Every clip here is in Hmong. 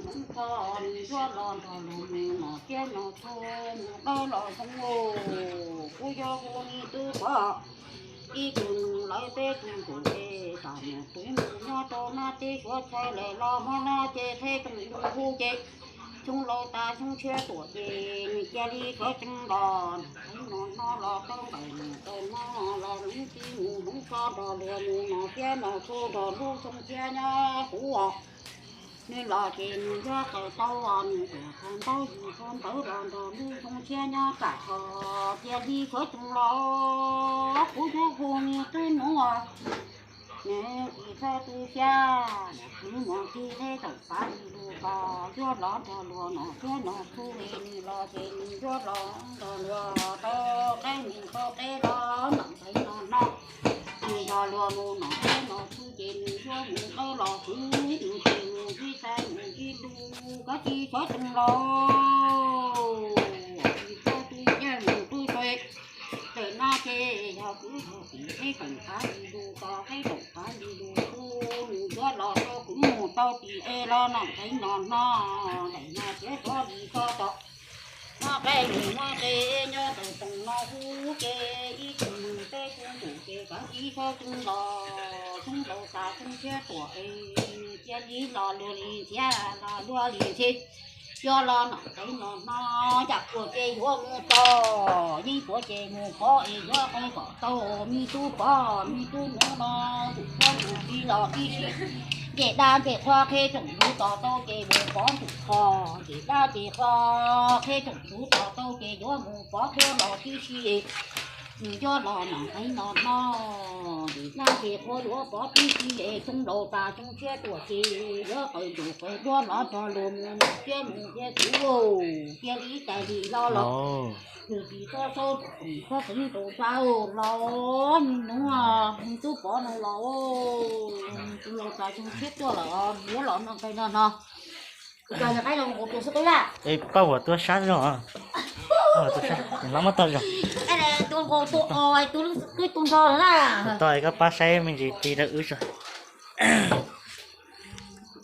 Hmoob kho nws yuav los nrog luag mus nom thiab nom tshuaj mus dawb los zoo os. Kuv yog hu nws twb pom ib tug nws lawv peb tug ntxum es tam mus tus mus nyob rau nab teb suav tshais lawm los hmo no ces qheb tsoom lus hu ces xyoo laus tas xyoo tshiab tuam ces nws cia li sawv tsees los. Ntawm no los tau nqaim mus tau no los lub tib mus hmoob kho nrog luag mus nom thiab nom tshuaj nrog lub xyoo tshiab nyob huv os. Nws los ces nws yuav tawm tau os, nws tuam thav ntaub yim kho ntawv los nrog lub xyoo tshiab nyob tsam kho cia li sawv tsees los. Kuv yog hu nws twb hnub os. Nws tsis txhob tu siab, nws mus tig qheb tsoom qav li lus ko, yuav los nrog luag nom thiab nom tshuaj li nws los ces nws yuav los nrog luag tau qeb mus tau qeb los nom ntaiv no no. Nws nrog luag mus nom thiab nom tshuaj ces nws yuav mus dawb los huv, nws ces mus ntsib xaiv mus ntsib lus koj tsis txhob tsees los. Tsis txhob tu siab mus tu siab. Ntawm no ces yog kuv yog tim qheb tsoom qav li lus ko, qheb tsoom qav li lus kuv nws yuav los rau kuv mus tau tim es los nom ntaiv no no. Ntawm no tsev txhob li txhob tso. Muab qe mus muab qe nyob ntawm toom no ub ces ib tug nws peb tug ntxum ces kav tsij txhob tsees los. Xyoo laus tas xyoo tshiab tuam es nws cia li los luag li ntxhiab los luag li ntxhi. Yuav los nom ntaiv no no, yam kuag ces yuav mus txog, yeej puav ces mus pov es yuav qe kom tau. Me tub pov me tub nuv no, tus pov tus txiv los tib si. Ncej dab ncej qhua qheb tsoom ntxhuv tos tau ces mus pov ntxum qho, ncej dab ncej qhua qheb tsoom ntxhuv tos tau ces yuav mus pov tuaj los tib si. Nws yuav los nom ntaiv no no, ncej dab ncej qhua yuav pov tib si es xyoo laus tas xyoo tshiab tuam ces yuav qawm ntsuam qawm duab los nrog luag mus nom thiab mus thiab kuv cia li ib tais li los los. Nws tsis txhob txhob tsis txhob txeev rau sab los me nuv, me tub pov no los, xyoo laus tas xyoo tshiab tuaj lawm yuav los nom ntaiv no no. Kuv cov qaib no nqus tus xwb qib laj. Pab uas tuaj sab zog, lab muab toj zog. Tus nqus tus os, tus lub twb tu nrho lawm na. Toj koj pab saib me ntsis tig rau wb tso.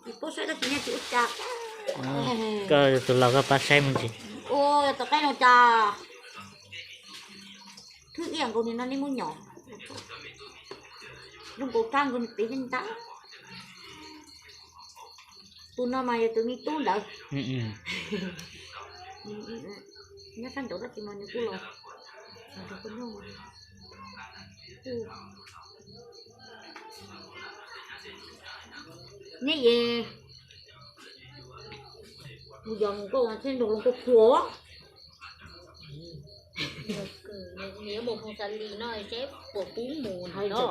Tsis paub saib tab sis nyob tsis ua cas. Koj tus laus koj pab saib me ntsis. Ua tus qaib no cas thwb ib yam nkaus li no nej muab nyom. Lub nkaus kab nkaus nws pem yeej ntag. Tus no mas yog tus me tub ntawd. Nyob sab nraud tab sis mas nws kuj los. Neb ye, mus yos mus nkauj thiab nrog luag nkauj khuav. Nws yuav mus Hoo Xa Lis no seb puas pub mus hais no.